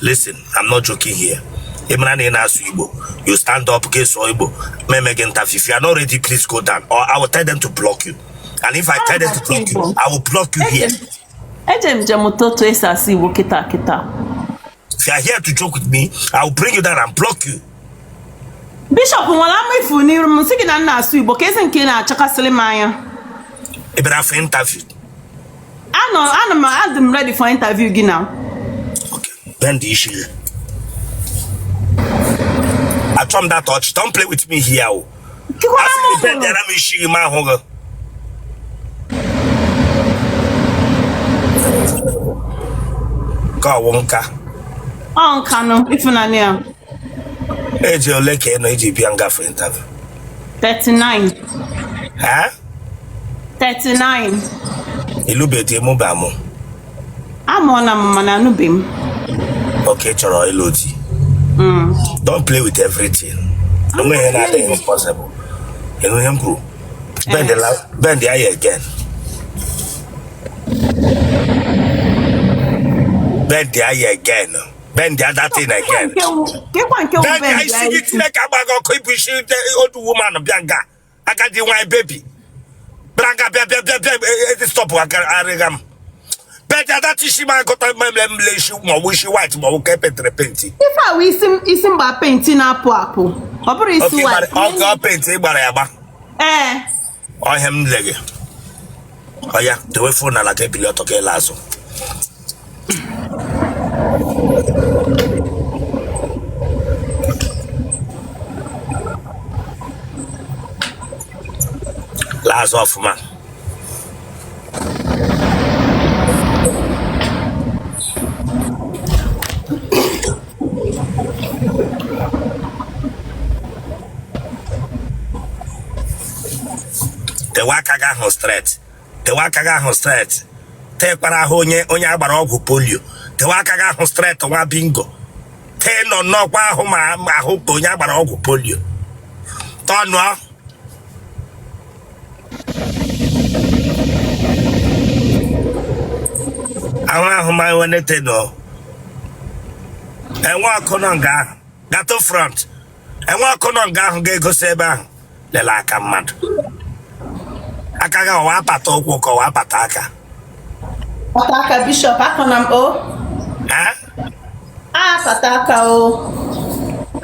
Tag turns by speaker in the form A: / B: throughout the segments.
A: Listen, I'm not joking here. Ị mara na ị na-asụ Igbo, you stand up ka ị sụọ Igbo, m eme gị interview. If you are not ready, please go down or I will tell them to block you. And if I tell them to block you, I will block you here.
B: Eje m je mụta otu esi asụ Igbo kịta kịta.
A: If you are here to joke with me, I will bring you down and block you.
B: Bishop nwere ama ifu n'iru m sị gị na m na-asụ Igbo ka ezi nke ị na-achakasịrị m anya.
A: Ị bịara for interview.
B: Anọ anọ m adị m ready for interview gị na.
A: Okay, bend the isi gị. Achọ m that touch. Don't play with me here. O. Asị gị bend ara m isi gị ma ahụ gị. Ka ọ wụ nka.
B: Ọ nka nụ ịfụnanya ya.
A: Age ole ka ị nọ iji bịa nga for interview?
B: 39.
A: Ha?
B: 39.
A: Ị lụbe di mụba amụ.
B: Amụọla m mana anụbeghị m.
A: Okay, chọrọ ịlụ di. Don't play with everything. Onwe ihe na-adịghị possible. Ị nụ ihe m kwuru? Bend the bend the eye again. Bend the eye again. Bend the other thing again.
B: Kekwa nke wụ
A: Bend
B: bend
A: isi gị Chineke agba gị ọkụ ịbụ isi old woman bịa nga agadi nwanyị baby bịara nga bịa bịa bịa bịa stop arịga m bend that isi ma agụta mmemme mle isi ma ọ bụ isi white ma ọ bụ ka epentere penti.
B: Ife a wụ isi isi m gba penti na-apụ apụ. Ọ bụrụ isi white.
A: Ọ penti ị gbara ya agba.
B: Ee.
A: Ọ ihe m le gị. Oya dewe phone ala ka ebili ọtọ ka ịla azụ. Laa azụ ọfụma. Dewe aka gị ahụ straight. Dewe aka gị ahụ straight. Tekwara ahụ onye onye agbara ọgwụ polio. Dewe aka gị ahụ straight nwa bingo. Tee nọ nnọọkwa ahụ ma ahụ ka onye agbara ọgwụ polio. Tọnụọ. Ahụ ahụ ma enwenete nọ. Enwe ọkụ nọ nga ahụ. Gatụ front. Enwe ọkụ nọ nga ahụ ga-egosi ebe ahụ. Lele aka mmadụ. Aka gị ọwa apata ụkwụ ka ọwa apata aka.
B: Apata aka bishop akọna m o. Apata aka o.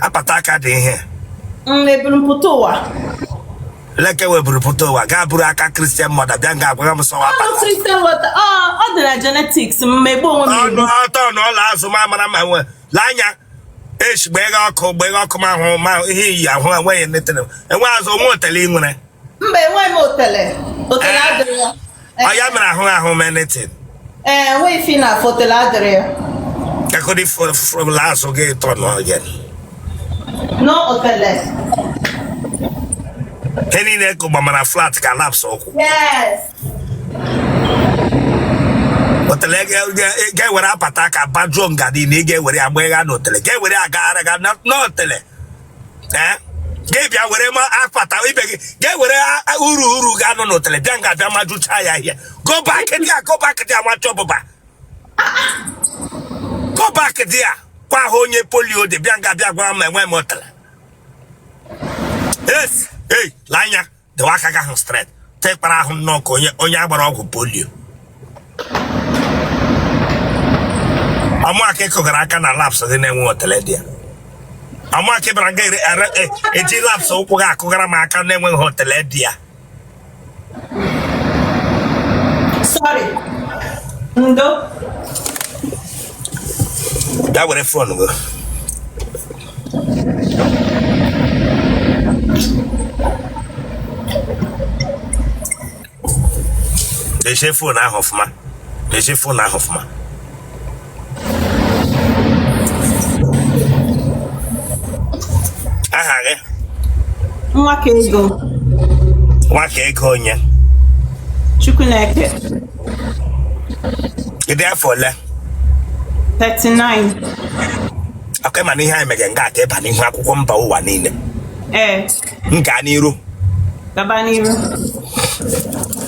A: Apata aka dị ihe.
B: M eburu m pụta ụwa.
A: Leke weburu pụta ụwa gaa buru aka Christian mother bịa nga agwa m sọ wa apata.
B: Christian mother ọ dị na genetics m megbu onwe m.
A: Ọnụ ọtọ na ọla azụ m amara ma nwe lee anya echi gbeghe ọkụ gbeghe ọkụ ma ahụ ma ihe iyi ahụ enweghị netere enwe azụ onwe otele ị nwere.
B: Mba enweghị m otele. Otele adịrị ya.
A: Ọ ya mere ahụ ahụ m anything.
B: Ee, enweghị ife na afọ otele adịrị ya.
A: Kakodi from last oge turn again.
B: No otele.
A: Ihe niile kụgbamara flat ka laps ụkwụ.
B: Yes.
A: Otele ga-ewere apata aka bajuo nga niile ị ga-ewere ya gbegha n'otele ga-ewere agagharị ga n'otele. Ee ga-ebịa were ma apata ibe gị ga-ewere uru uru ga-anọ n'otele bịa nga bịa majucha ya ihe go back there go back there nwa chọbụba go back there kwa ahụ onye polio dị bịa nga bịa gwa m enwe m otele yes ei lee anya dewe aka gị ahụ straight tekpara ahụ nnọọ ka onye onye agbara ọgwụ polio ọmụaka ịkụgara aka na laps gị na-enwe otele dị ya ọmụaka ịbara nga eji laps ụkwụ gị akụgara m aka na-enweghị otele dị ya.
B: Sorry. Ndo.
A: Bịa were phone gị. Dezie phone ahụ ọfụma. Dezie phone ahụ ọfụma. Aha gị?
B: Nwakaego.
A: Nwakaego onye?
B: Chukwuneke.
A: Ị dị afọ ole?
B: 39.
A: Ọkwa mana ihe anyị mere nga aka ịba n'ihu akwụkwọ mba ụwa niile.
B: Ee.
A: M gaa n'iru.
B: Gaba n'iru.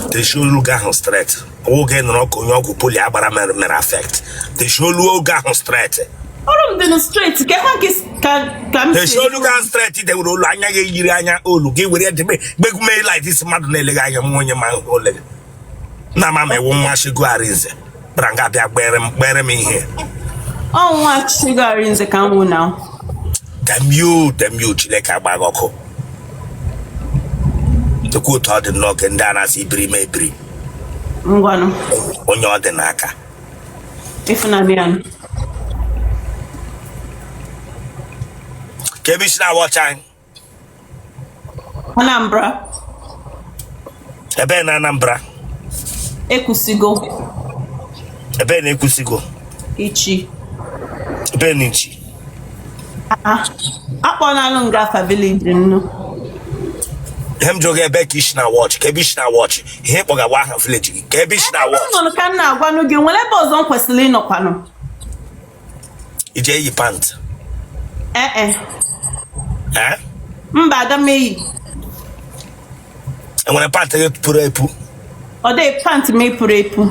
A: Dezie olu gị ahụ straight. Oge nọrọ ka onye ọgwụ polio agbara mere mere affect. Deshi olu oge ahụ straight.
B: Olu m dị na straight ka ha ka ka m
A: Deshi olu gị straight, dewere olu anya gị yiri anya olu gị were debe gbegume like this, mmadụ na-eleghị anya nwa onye ma ole gị na ama ma ewu nwa Chigo Arinze bịara nga bịa gbere m gbere m ihe.
B: Ọ nwa Chigo Arinze ka m wụ na.
A: Damn you, damn you, Chineke agba gị ọkụ. Lekwa otu ọ dị nnọọ ndị a na-asị ibiri m ebiri.
B: Ngwanụ.
A: Onye ọ dị n'aka.
B: Ịfụnanya ya.
A: Ka ebe isi na-awatch anyị?
B: Anambra.
A: Ebe na Anambra?
B: Ekwusigo.
A: Ebe na Ekwusigo?
B: Ichi.
A: Ebe na Ichi?
B: Ah, akpọnalụ nga afa village nnu.
A: Ihe m jụrụ gị, ebe ka isi na watch, ka ebe isi na watch ihe kpọgawa aha village gị, ka ebe isi na watch.
B: Nọ ka m na-agwanụ gị, nwere ebe ọzọ m kwesịrị ịnọkwanụ?
A: Ije eyi pant?
B: Ee e.
A: Eh?
B: Mba, adameyi.
A: Enwere pant gị pụrụ epu?
B: Ọ dịghị pant m epuru epu.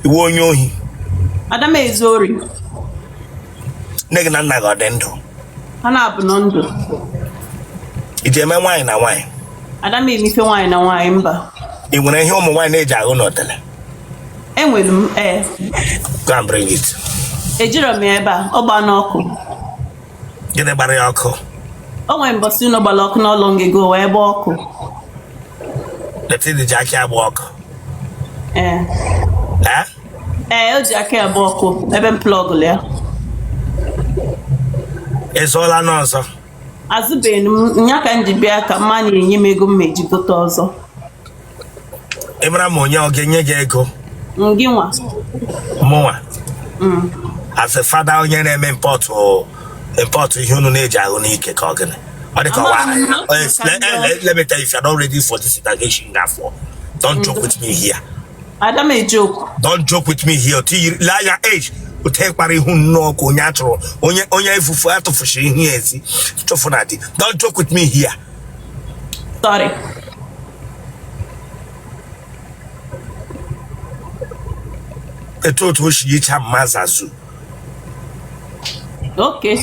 A: Iwu onye ohi?
B: Adam ezu ori.
A: Nne gị na nna gị ọ dị ndụ?
B: Ha na-abụ nọ ndụ.
A: Iji eme nwaanyị na nwaanyị?
B: Adam emife nwaanyị na nwaanyị, mba.
A: Ị nwere ihe ụmụ nwaanyị na-eji ahụ n'otele?
B: Enwere m, ee.
A: Go and bring it.
B: Ejiro m ya ebe a, ọ gbaa n'ọkụ.
A: Gịnị gbara ya ọkụ?
B: O nwere mbọsị unu gbara ọkụ n'ụlọ ngego wee gbaa ọkụ.
A: Letị ji aka agba ọkụ?
B: Ee.
A: Eh?
B: Ee, o ji aka ya gba ọkụ ebe m plọgụlụ ya.
A: Ị zụọla n'ọzọ?
B: Azụbeghị m nya ka m ji bịa ka mma na-enye m ego m ma eji gote ọzọ.
A: Ị mara ma onye ọ ga-enye gị ego?
B: Ngị nwa.
A: Mụnwa as a father, onye na-eme import import ihe unu na-eji ahụ n'ike, ka ọ gịnị ọ dị ka ọwa.
B: Amaghị m.
A: Let me tell you, if you're not ready for this interrogation, therefore don't joke with me here.
B: Ada m ejoke.
A: Don't joke with me here. Otu yiri lee anya age otu ịkpara ihu nnọọ ka onye atụrụ onye onye efufu atụfuchiri ihe ezi chụfụ na di. Don't joke with me here.
B: Sorry.
A: Etu otu o si yicha mma zazu.
B: Okay.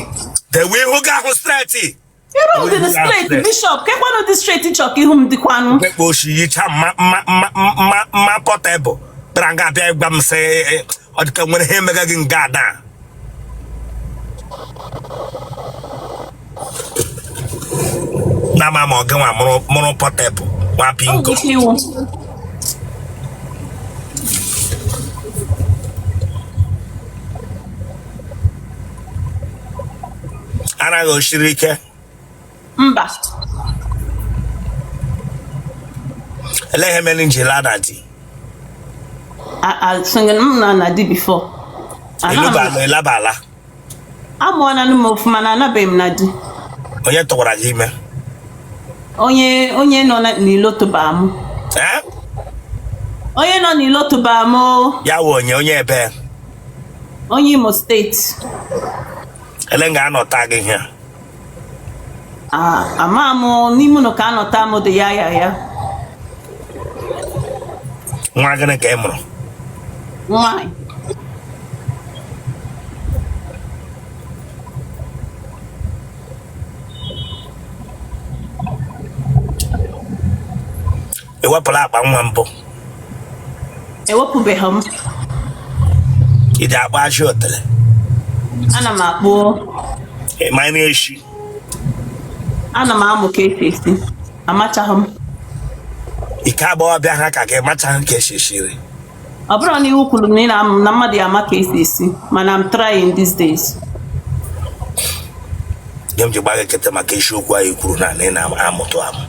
A: Dewe ihu gị ahụ straight.
B: Iru m dị na straight, Bishop. Kekwanụ dị straight chọ ka ihu m dịkwanụ.
A: Mkpekpe oshi yicha mma mma mma mma mma Portable bịara nga abịa gwa m sị ọ dịka nwere ihe emega gị nga na na ama ma ọ gị nwa mụrụ mụrụ Portable nwa
B: Ọ
A: bingo.
B: nwere ike iwu.
A: Anaghị osiri ike?
B: Mba.
A: Ele ihe mere nji laa na di?
B: Asịghị m na na di before.
A: Ịlụba ịlabala?
B: Amụọla m ofu mana anabeghị m na di.
A: Onye tụwara gị ime?
B: Onye onye nọ n'ilo tụba m.
A: Eh?
B: Onye nọ n'ilo tụba m o.
A: Ya wụ onye onye ebe?
B: Onye Imo Steeti.
A: Ele nga anọta gị ihe?
B: Ah, ama m n'ime ụlọ ka anọta m dị ya ya ya.
A: Nwa gịnị ka ị mụrụ?
B: Nwaanyị.
A: Ị wepụla akpa nwa mbụ?
B: Ewepụbeghị m.
A: Iji akpa ajị otele?
B: Ana m akpụ.
A: Ị ma nri eshi?
B: Ana m amụ ka esi esi. Amachaghị m.
A: Ike agbọghọbịa ha ka gị machaghị ka esi esi nri.
B: Ọ bụrụ na iwu kwuru na ị na-amụ na mmadụ ya ama ka esi esi, mana I'm trying these days.
A: Nye m ji gba gị nkịtị maka isiokwu anyị kwuru na ị na-amụtụ amụ.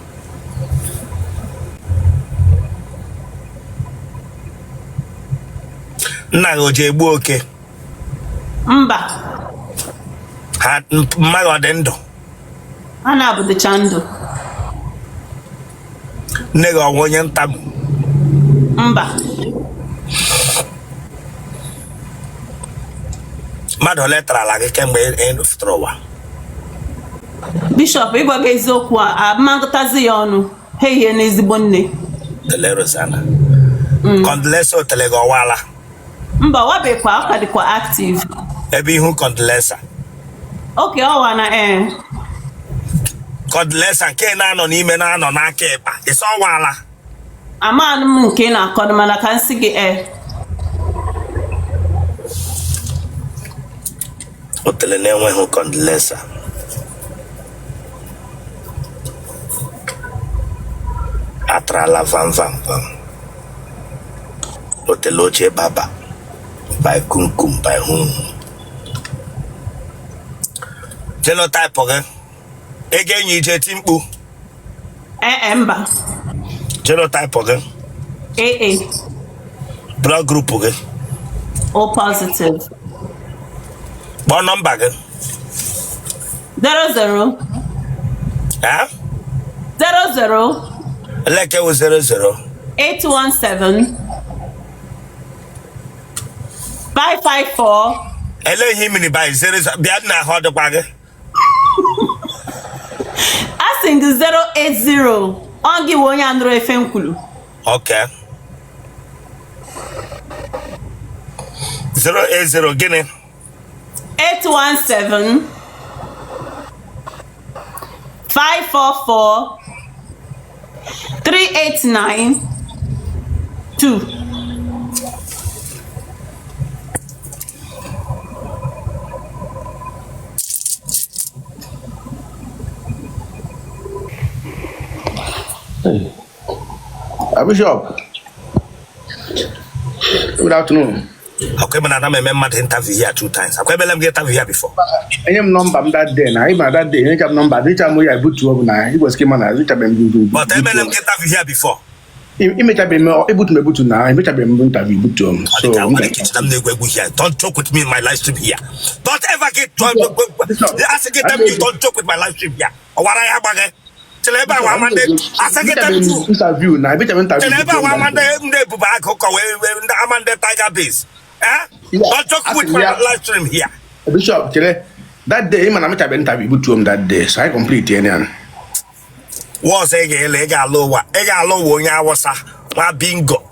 A: Nna gị o ji egbu oke?
B: Mba.
A: Ha mmadụ ọ dị ndụ?
B: Ha na-abụdịcha ndụ.
A: Nne gị ọ nwe onye ntamu?
B: Mba.
A: Mmadụ ole tarala gị kemgbe ị fụtara ụwa?
B: Bishop, ịgwa gị eziokwu, a amagụtazi ya ọnụ ha ihe n'ezigbo nne.
A: Otele Rosanna. Condolenza otele gị ọwala?
B: Mba, wabekwa, ọ ka dịkwa active.
A: Ebe ihu condolenza.
B: Okay, ọwa na ee.
A: Condolenza nke na-anọ n'ime na-anọ n'aka ịkpa, ịsọ ọwala?
B: Amanụ m nke ị na-akọdụ, mana ka m sị gị ee.
A: Otele na-enweghị condolenza. Atrala vam vam vam. Otele oche baba by kumkum by hum. Genotype gị, ị ga-enyi ije ti mkpu?
B: Ee, mba.
A: Genotype gị?
B: AA.
A: Blood group gị?
B: O positive.
A: Kpọọ nọmba gị.
B: 00.
A: Eh?
B: 00.
A: Eleke wụ 00?
B: 817 554.
A: Ele ihe imiri by 00 bịa na ahụ ọ dịkwa gị.
B: Asị gị 080. Ọ gị wụ onye anụrụ efe m kwuru.
A: Okay. 080 gịnị?
B: 817 544 389 2.
C: Bishop, good afternoon.
A: Akwa ebe na ana m eme mmadụ interview here two times. Akwa ebele m gị interview here before.
C: Enye m nọmba m that day na ịma that day enyecha m nọmba dịcha m ya ebutuo m na igwesịrị ịma na emechabeghị m.
A: But emele m gị interview here before.
C: Imechabeghị m, ebutu m ebutu na emechabeghị m interview, ebutuo m.
A: Ọ
C: So
A: dị ka nwere ike ijide m na-egwu egwu here. Don't joke with me in my live stream here. Don't ever get asị gị tell me don't joke with my live stream here. Ọwara ya agbaghị. Chere ebe awa ama ndị asị gị tell you.
C: Interview na emechabeghị interview.
A: Chere ebe awa ama ndị ndị ebube agụ kọ wee ndị ama ndị Tiger Base. Eh?
C: Yeah.
A: Don't joke with my live stream here.
C: Bishop, chere that day ịma na emechabeghị interview, ebutuo m that day, so I complete ya na.
A: Nwa ọzọ ị ga-ele, ị ga-alụ ụwa, ị ga-alụ ụwa onye Awụsa nwa bingo.